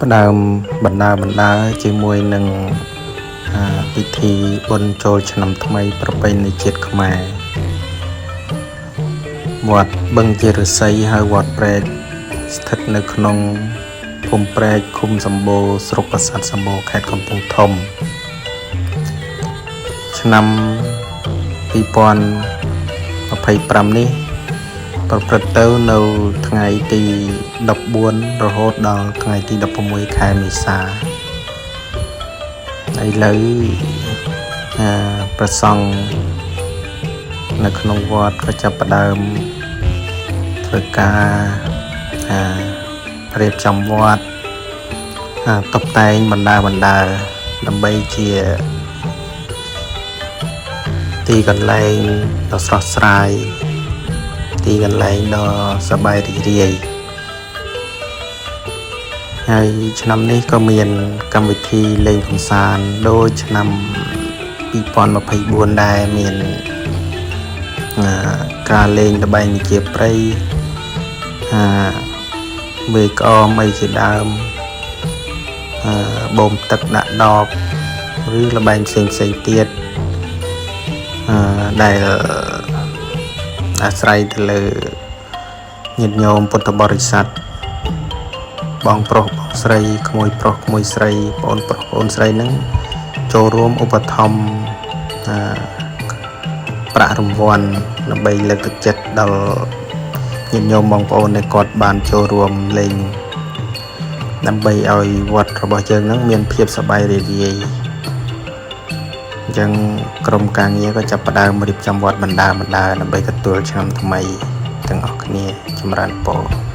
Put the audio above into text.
ផ្ដើមបណ្ដើបណ្ដើជាមួយនឹងពិធីបុណ្យចូលឆ្នាំថ្មីប្រពៃណីជាតិខ្មែរវត្តបឹងជាឫស្សីហៅវត្តព្រែកស្ថិតនៅក្នុងភូមិព្រែកឃុំសម្បូរស្រុកប្រាសាទសម្បូរខេត្តកំពង់ធំឆ្នាំ2025នេះប្រព្រឹត្តទៅនៅថ្ងៃទី14រហូតដល់ថ្ងៃទី16ខែមេសាឥឡូវព្រះសង្ឃនៅក្នុងវត្តក៏ចាប់ផ្ដើមធ្វើការរៀបចំវត្តតុបតែងបណ្ដើបណ្ដើដើម្បីជាទីកន្លែងដ៏ស្រស់ស្រាយទីកន្លែងដ៏សប្បាយរីករាយហើយឆ្នាំនេះក៏មានកម្មវិធីលេងកម្សាន្តដូចឆ្នាំ2024ដែរមានការលេងល្បែងវិជាព្រៃអាវេក្អមអីជាដើមអឺបូមទឹកដាក់ដបឬល្បែងផ្សេងផ្សេងទៀតអឺដែលអាស្រ័យទៅលើញាតិញោមពុទ្ធបរិស័ទបងប្រុសបងស្រីក្មួយប្រុសក្មួយស្រីបងប្រុសបងស្រីហ្នឹងចូលរួមឧបត្ថម្ភអឺប្រាក់រង្វាន់ដើម្បីលើកទឹកចិត្តដល់ញាតិញោមបងប្អូនដែលគាត់បានចូលរួមលេងដើម្បីឲ្យវត្តរបស់យើងហ្នឹងមានភាពសប្បាយរីករាយអញ្ចឹងក្រុមការងារក៏ចាប់ផ្ដើមរៀបចំវត្តបណ្ដើបណ្ដើដើម្បីទទួលឆ្នាំថ្មីទាំងអស់គ្នាចម្រើនពរ។